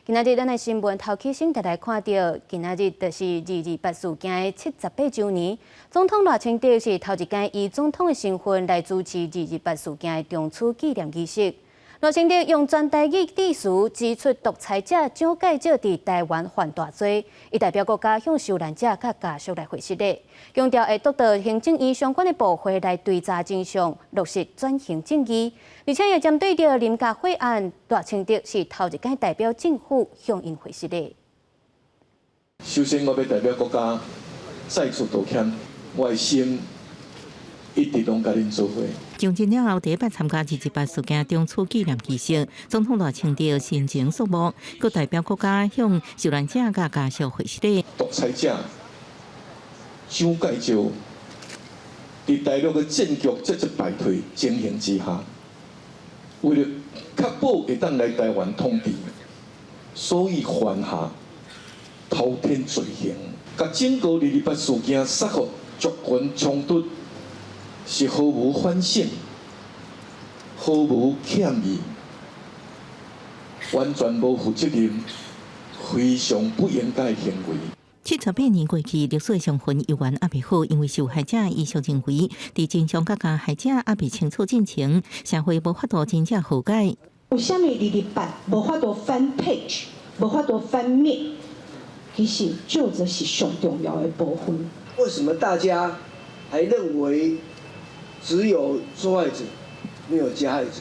今仔日咱的新聞頭起先帶來看著，今仔日就是二二八事件的78週年。總統賴清德是頭一擺以總統的身份來主持二二八事件的重錘紀念儀式。賴清德用全台語致辭指出，獨裁者蔣介石佇台灣犯大罪，伊代表國家向受難者佮家屬來回失禮，強調會督導行政院相關的部會來追查真相，落實轉型正義。而且也針對著林佳血案，賴清德是頭一擺代表政府向𪜶回失禮。首先，我欲代表國家再次道歉，我的心一直攏佮恁做伙。上任了後，第一擺參加二二八事件重錘紀念儀式，總統賴清德神情肅穆，閣代表國家向受難者佮家屬回失禮。獨裁者蔣介石佇大陸的戰局節節敗退情形之下，為了確保會當來台灣統治，所以犯下滔天罪行，共整個二二八事件殺予族群衝突，是毫無反省、毫無歉意、完全無負責任、非常不應該的行為。78年過去，歷史的傷痕猶原猶未好，因為受害者遺屬認為，佇真相佮加害者猶未清楚進前，社會無法度真正和解。為啥物二二八無法度翻 page，無法度翻面？其實這就是上重要的部分。為什麼大家還認為只有受害者，沒有加害者？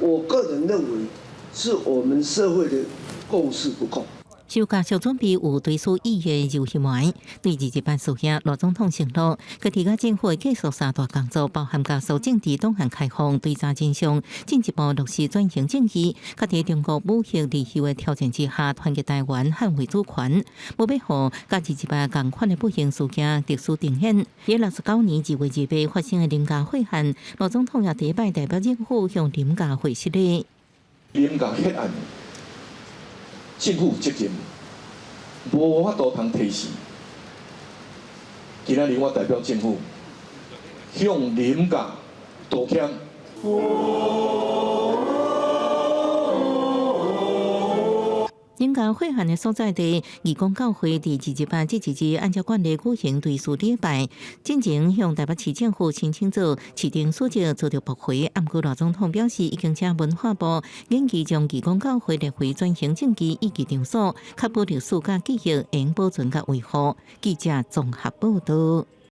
我個人認為，是我們社會的共識不夠。受家屬準備有追思意願的游戲員，對二二八事件，賴總統承諾，閣提供政府會繼續三大工作，包含加速政治檔案開放、追查真相、進一步落實轉型正義，閣佇中國武力威脅的挑戰之下，團結台灣，捍衛主權，無欲予佮二二八仝款的不幸事件歷史重演。佇69年2月28發生的林家血案，賴總統也第一擺代表政府向林家回失禮。林家血案，政府責任無法度通推卸。今仔日我代表政府向林家道歉。林家血案的所在地義光教會，佇二二八這一日按照慣例舉行追思禮拜，進前向台北市政府申請做市長書記遭著駁回。毋過賴總統表示，已經請文化部研議將義光教會列為轉型正義意義場所，確保歷史佮記憶會用保存佮維護。記者綜合報導。